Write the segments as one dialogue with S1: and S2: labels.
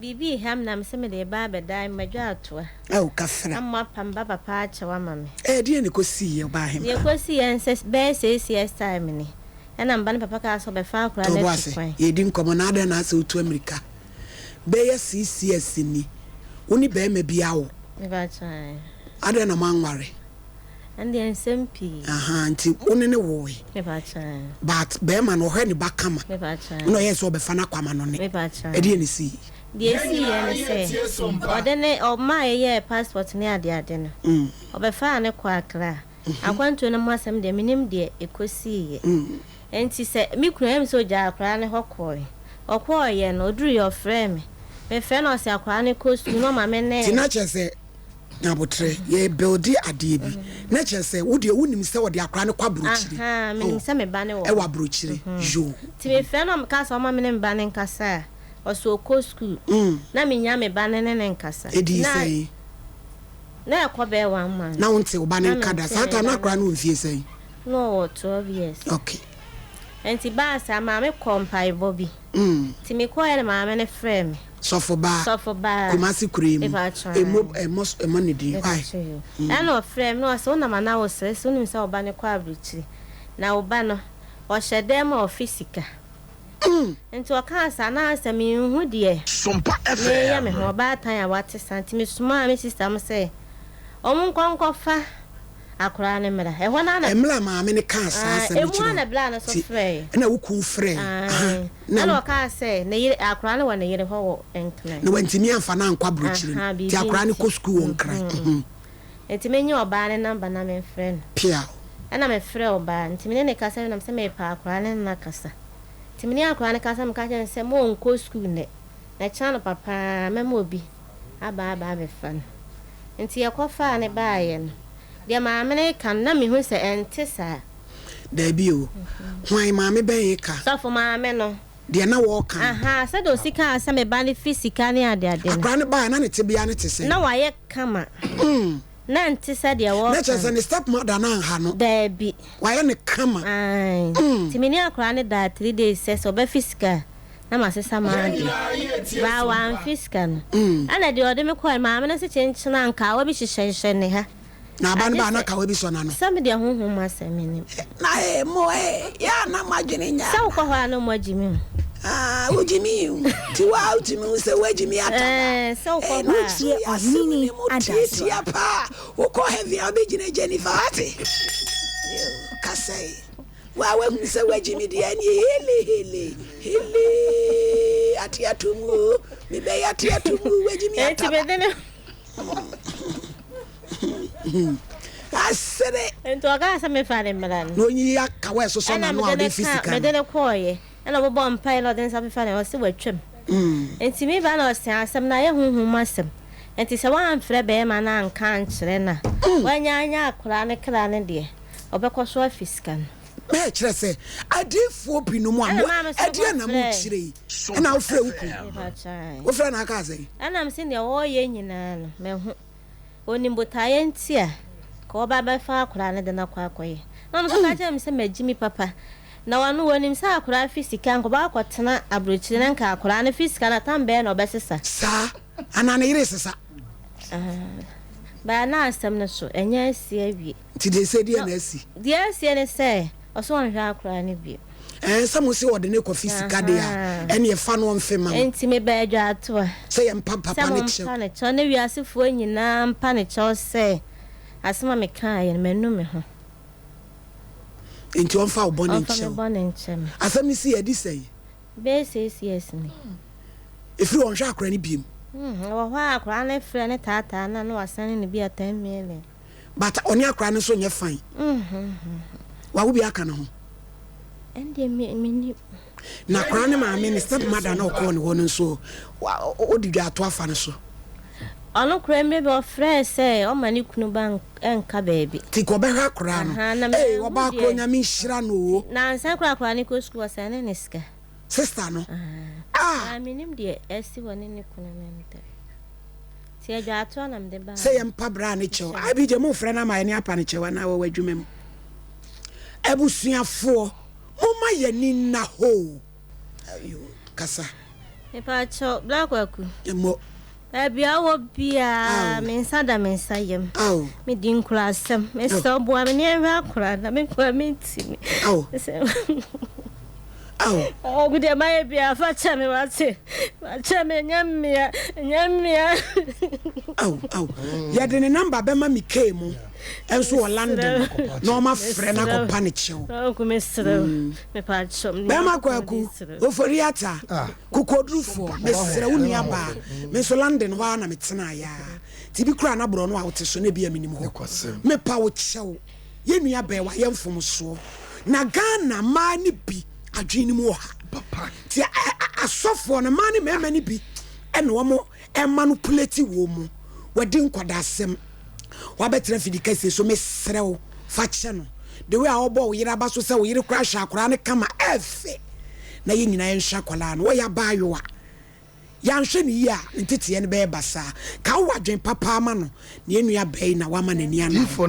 S1: Biribi reha me na mese mede reba abɛdan m'adwaatoa.
S2: Ao, kafra.
S1: Na moapa me ba papa akyɛw ama me.
S2: Ɛɛ, deɛn na ɛkɔsiiɛ, ɔbaahemaa?
S1: Deɛ ɛkɔsiiɛ ne sɛ, bɛyɛ 6 years time ni, ɛna me ba no papa kaa sɛ ɔbɛfa akwadaa
S2: To
S1: no
S2: bo
S1: atu
S2: ase,
S1: kwan.
S2: yɛredi nkɔmmɔ, na adɛn na asɛ wotu ammirika? Bɛyɛ 6 years ni, wo ne barima bi awo.
S1: Mepakyɛ ae.
S2: Adɛn na moanware?
S1: Ɛndeɛ nsɛm pii.
S2: Ahaa, nti wo ne no woe.
S1: Mepakyɛ ae.
S2: But barima no, ɔhwɛ ne ba kama.
S1: Mepakyɛ ae.
S2: Ɛna ɔyɛɛ sɛ ɔbɛfa no akɔ amanɔne.
S1: Mepakyɛ ae.
S2: Ɛdeɛn na ɛsiiɛ?
S1: Deɛ ɛsiiɛ ne sɛ, ɔde ne, ɔmaa yɛyɛɛ passport ne adeade no, ɔbɛfaa no kɔɔ Accra. Akwantuo no ho asɛm deɛ, mennim deɛ ɛkɔsiiɛ. Enti sɛ, me kunu, ɛyɛ me sɛ ɔgyaa akwadaa no hɔ kɔeɛ. Ɔkɔeɛ no, ɔduruiɛ ɔfrɛɛ me. Mefrɛ no a, ɔse akwadaa no kɔ sukuu na ɔma me ne.
S2: Nti na kyerɛ sɛ, Nyabotrɛ, yɛ builde adeɛ bi, na kyerɛ sɛ, wo deɛ wonim sɛ ɔde akwadaa no kɔ aburokyire.
S1: Ahaa, menim sɛ me ba no wɔ hɔ.
S2: Ɛwɔ aburokyire, yoo.
S1: Nti mefrɛ no a, meka sɛ ɔma me ne me ba no nkasa a, ɔse ɔkɔ sukuu. Na mennya me ba no ne no nkasa.
S2: Ɛdii sɛn?
S1: Na ɛkɔ bɛyɛ one month.
S2: Na wonte wo ba no
S1: Na
S2: nka da?
S1: mente
S2: Saa
S1: me
S2: time no
S1: ba
S2: na
S1: no
S2: akwadaa no wɔ mfie sɛn?
S1: Na ɔwɔ 12 years. Nti baa saa, maame kɔɔ mpaebɔ bi. Nti mekɔeɛ na maame no frɛɛ me.
S2: Sɔfo baa.
S1: Sɔfo baa.
S2: Kumasi kuro yi mu.
S1: Mepakyɛ
S2: Ɛmmɔ ɛmmɔ ɛmmɔ ne din. Why?
S1: Mepakyɛ yo. Ɛna ɔfrɛɛ me na ɔse wonam anaa wosrɛ sɛ wonim sɛ wo ba no kɔ aburokyire. Na wo ba no, ɔhyɛ dan mu a ɔfe sika. Nti ɔkaa saa na asɛ menhu deɛ
S3: Sompa
S1: meyɛ me
S3: FM.
S1: ho ɔbaatan a wate saa nti mesomaa me sister mo sɛ ɔmo nkɔ nkɔfa akwadaa no mmra. Ɛhɔ no ara na.
S2: Mmerɛ a maame no kaa saa
S1: Ae,
S2: asɛm no
S1: emu ara
S2: kyerɛɛ
S1: na
S2: wo
S1: bra no nso
S2: nti
S1: frɛeɛ.
S2: ɛna wo kunu frɛɛ aha
S1: Ae,
S2: na
S1: ɛna ɔkaa sɛ ne yere, akwadaa no wɔ ne yere hɔ wɔ Nkran.
S2: Na wantumi amfa no ankɔ aburokyire no
S1: Aha,
S2: nti
S1: biribi
S2: akwadaa no
S1: nti.
S2: kɔ sukuu wɔ Nkran. Mhm.
S1: Nti menye ɔbaa no number na memfrɛ no.
S2: Piaw.
S1: Ɛna mefrɛɛ ɔbaa no, nti me ne no kasa wie na mesɛ merepɛ akwadaa no ne no akasa. Nti me ne akwadaa no kasa meka kyerɛɛ no sɛ ma ɔnkɔ sukuu nnɛ, na kyena anɔpa pa ara mɛma obi aba aba abɛfa no. Nti yɛkɔfaa no baeɛ no, deɛ maame no reka no na mehu sɛ ɛnte saa.
S2: Daabi o, hwan, maame bɛn reka?
S1: Sɔfo maame no.
S2: Deɛ na wɔreka no.
S1: Ahaa, sɛdeɛ ɔsi kaa sɛ me ba no fi sika ne adeade no.
S2: Akwadaa no baeɛ na ne tebea no te sɛn?
S1: Na wayɛ kama. Na ɛnte sɛ deɛ wɔreka no.
S2: Na kyerɛ sɛ ne step mother no anha no.
S1: Daabi.
S2: Wayɛ no kama.
S1: Ae. Nti me ne akwadaa no daa 3 days sɛ sɛ ɔbɛfe sika a, na masesa m'adeɛ. Baa wamfe sika no. Ɛna deɛ ɔde me kɔeɛ no, maame no se kyenkyene a nkawa bi hyehyɛhyehyɛ ne ha.
S2: Na aba no ba a na kawa bi sɔ n'ano.
S1: Sɛ me deɛ honhom mu asɛm mennim.
S2: Na ee mo ee, yɛ a na mo adwene nyɛ
S1: Sɛ
S2: ana?
S1: wokɔ hɔ a na ɔmo agye me o.
S2: Ah, wogye me o. Nti wo a wotumi hu sɛ woagye me ataba.
S1: Ɛɛ, sɛ wokɔ
S2: Ee,
S1: hɔ
S2: na
S1: a.
S2: wotie asɛm no mu tiatia paa. Wokɔ heaven a wobɛgyina Jennifer, wate? Yoo, kasa yi. Wo a woahunu sɛ woagye me deɛ ɛneɛ hele hele hele ate ato mu o, mebɛyɛ ate ato mu o, woagye me
S1: Enti
S2: ataba.
S1: mede ne.
S2: Asere.
S1: Nti ɔkaa sɛ mefa ne mmra no.
S2: Na onyi akawa ɛsosɔ
S1: Ɛna
S2: n'ano a
S1: mede ne
S2: ɔde fi
S1: ka
S2: sika
S1: mede
S2: no.
S1: ne kɔɔeɛ. Ɛna ɔbobɔɔ mpaeɛ na ɔde ne nsa fefa ne ɔse watwam. Nti me ba na ɔse asɛm no ayɛ honhom mu asɛm. Nti sɛ woamfrɛ bɛɛma no anka ankyerɛ no a, wanya anya akwadaa no kra no deɛ, ɔbɛkɔ so afi sika no.
S2: Bɛɛ kyerɛ sɛ adiyifoɔ binom a
S1: Ɛna
S2: mo
S1: maame nso
S2: ɛdeɛn na
S1: kɔfrɛɛ.
S2: mokyerɛ yi? Ɛna wofrɛ wo kunu?
S1: Mepakyɛ ae.
S2: Wofrɛ no aka sɛn?
S1: Ɛna mese deɛ ɔreyɛ nyinaa no mahu. Ɔnim botaeɛ nti a ka ɔba bɛfa akwadaa no de no akɔ akɔyɛ. Na ɔno nso ka kyerɛɛ me sɛ magye me papa. Na ɔno ɔnim sɛ akwadaa fi sika nka ɔbɛkɔ akɔtena aburokyire na nka akwadaa no fi sika no atam bɛyɛ na ɔbɛsesa.
S2: Saa? Anaa ne yere resesa?
S1: Ah, baa na asɛm no so ɛnyɛ asi awie.
S2: Nti deɛ sɛ deɛ na asi?
S1: Deɛ asie ne sɛ ɔsɛ ɔnhwɛ akwadaa no bio.
S2: Ɛɛ sɛ mo se ɔde ne kɔfi sika deɛ a, ɛneɛ fa no ɔmfe ma mo.
S1: Nti mebaa Adwaatoa.
S2: Sɛ yɛmpa papa no kyɛw.
S1: Sɛ mompa no kyɛw ne wiasefoɔ nyinaa mpa no kyɛw sɛ asɛm a mekaeɛ no manu me ho.
S2: Nti ɔmfa wo bɔne
S1: Ɔmfa me
S2: nkyɛ wo.
S1: bɔne nkyɛ me.
S2: Asɛm no sii adi sɛn?
S1: Bɛyɛ 6 years ni.
S2: Ɛfiri hɔ ɔnhwɛ akwadaa no biom.
S1: Ɛwɔ hɔ a akwadaa no frɛ no taataa no a na wasɛne no bi a 10 million.
S2: But ɔne akwadaa no nso nyɛ fine. Wawo bi aka ne ho.
S1: Ɛndeɛ me mennim.
S2: Na akwadaa no maame ne step mother na ɔkɔɔ ne hɔ no nso ɔdi dwa ato afa no so.
S1: Ɔno koraa mmerɛ bi ɔfrɛɛ sɛ ɔma ne kunu ba nka baabi.
S2: Nti kɔ ɔbɛhwɛ akwadaa no. Ee ɔbaa korɔ Nyame nhyira no o.
S1: Nansa koraa akwadaa no kɔ sukuu ɔsɛne ne sika.
S2: Sister no. Ah.
S1: Mennim deɛ asi wɔ ne ne kunu no ntam. Nti adwaatoa na mede baa.
S2: Sɛ yɛmpa bra ne kyɛw. Abigye mo frɛ no ama yɛne apa ne kyɛw anaa wɔ w'adwuma mu. Abusuafoɔ momma yɛni nna hoo. Ayo kasa.
S1: Mepaakyɛw, Bra Kwaku.
S2: Mmɔ.
S1: Baabi a wowɔ biara, me nsa da me nsa yam. Medi nkuraasɛm. Mesrɛ wo boa me na yɛnhwɛ akwadaa no na me nkoa mentumi. Ɔgu deɛ mayɛ biara fa kyɛ me wate. Fa kyɛ me ɛnyɛ mmea ɛnyɛ mmea.
S2: Yɛde ne namba bɛma me kee mu nso wɔ London na ɔma frɛ no akɔpa ne kyɛw. Bɛma Kwaku Ofori Atta. Kokoɔdurufoɔ, mesrɛ wo nua baa, me nso London hɔ ara na me tenaeɛ ara, nti bi koraa na borɔno a wote so no ebia menim hɔ. Mepa wo kyɛw, yɛn nua baa wayɛ mfomsoɔ, na Ghana mmaa no bi adwene no mu wɔ ha, nti asɔfoɔ no mmaa ne mmarima no bi na wɔn manipulate wɔn mu, wadi nkwadaa-asɛm. Wabɛtena fidi kɛseɛ so mesrɛ wo fa kyɛ no the way a ɔbɔ wo yere aba so sɛ wo yere koraa hwɛ akwadaa no kama ɛfɛ na yɛn nyinaa yɛnhwɛ akwadaa no wɔyɛ abaayewa yɛanhwɛ no yie a ne nteteɛ no bɛyɛ basaa ka wowɔ adwen papa ama no na yɛn nua bɛyi na wama n'ani ana
S3: hɔ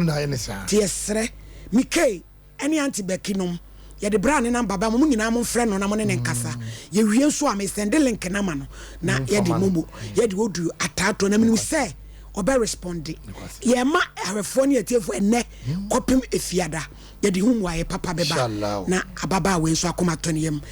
S2: nti yɛsrɛ Mikey ɛne aunty Becky nom yɛde bra ne number ba mo nyinaa mo mfrɛ no na mo ne ne nkasa yɛwie nso a me sɛnde link no ama no na yɛde momo yɛde odu ataato na menim sɛ ɔbɛ responde yɛma ahwɛfoɔ ne atiefoɔ ɛnɛ kɔpem efiada yɛde ho mmuaeɛ papa bɛba na ababaawa yi nso akoma tɔ ne yam.